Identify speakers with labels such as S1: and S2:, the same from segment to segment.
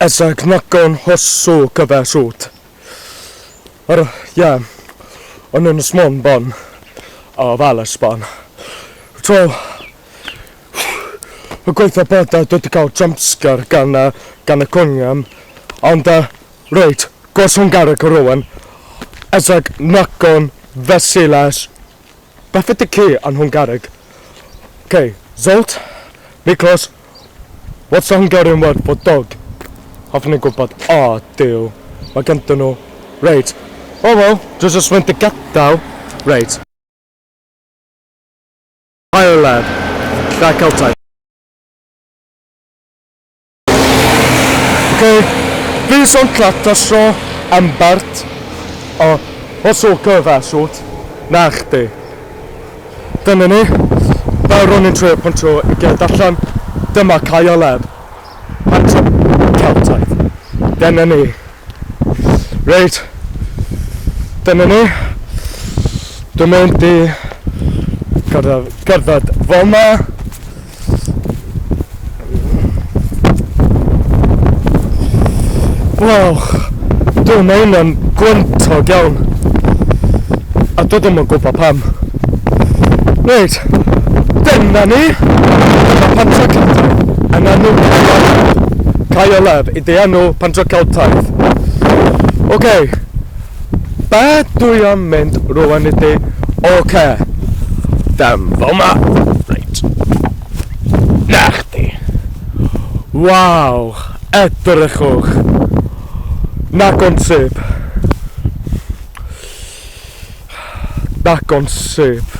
S1: Ezek nagyon hosszú köves út. Yeah, a Nunusmonban, a városban. So, gweithio bod dwi wedi cael jumpscare gan, gan y cwnion, ond reit, gwas Hwngareg rwan. Ezek nagyon veszélyes. Beth ydy ci yn Hwngareg? Okay, Zolt, Miklos, what's the Hungarian word for dog? Hoffwn i gwybod. O, oh, Duw. Mae ganddyn nhw. Reit. Oh well, dwi jyst mynd i gadael. Reit. Caerleb. Lle Celtaidd. Okay. Viszontlátásra embert a hosszú köves út. Na chdi. Dyna ni. Fel ro'n i'n trio pontio i gyd allan, dyma Caerleb. Pentre Celtaidd. Dyna ni. Reit. Dyna ni. Dwi'n mynd i gerdded fel 'ma. Waw, dwi'n mae hwnna'n gwyntog iawn. A dwi ddim yn gwybod pam. Reit, dyna ni. Dyma Pentre Celtaidd. Yn enw Caerleb. Caerleb ydy enw Pentre Celtaidd. Oce, okay. Be dwi am mynd rwan ydy, oce, okay. Dem fel ma. Reit. Na chdi. Waw, edrychwch. Nagon syb. Nagon syb.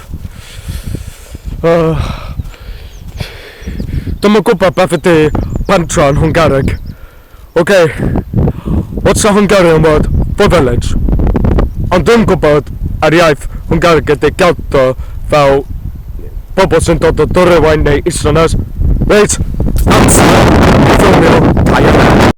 S1: Dwi'm yn gwybod beth ydy pentra yn Hwngareg. Ok, what's the Hungarian word for village? Ond dwi'n gwybod yr iaith Hwngareg ydy Gelto fel pobl sy'n dod o Dwyrain neu Easterners. Reit, amser i ffilmio Caerdydd.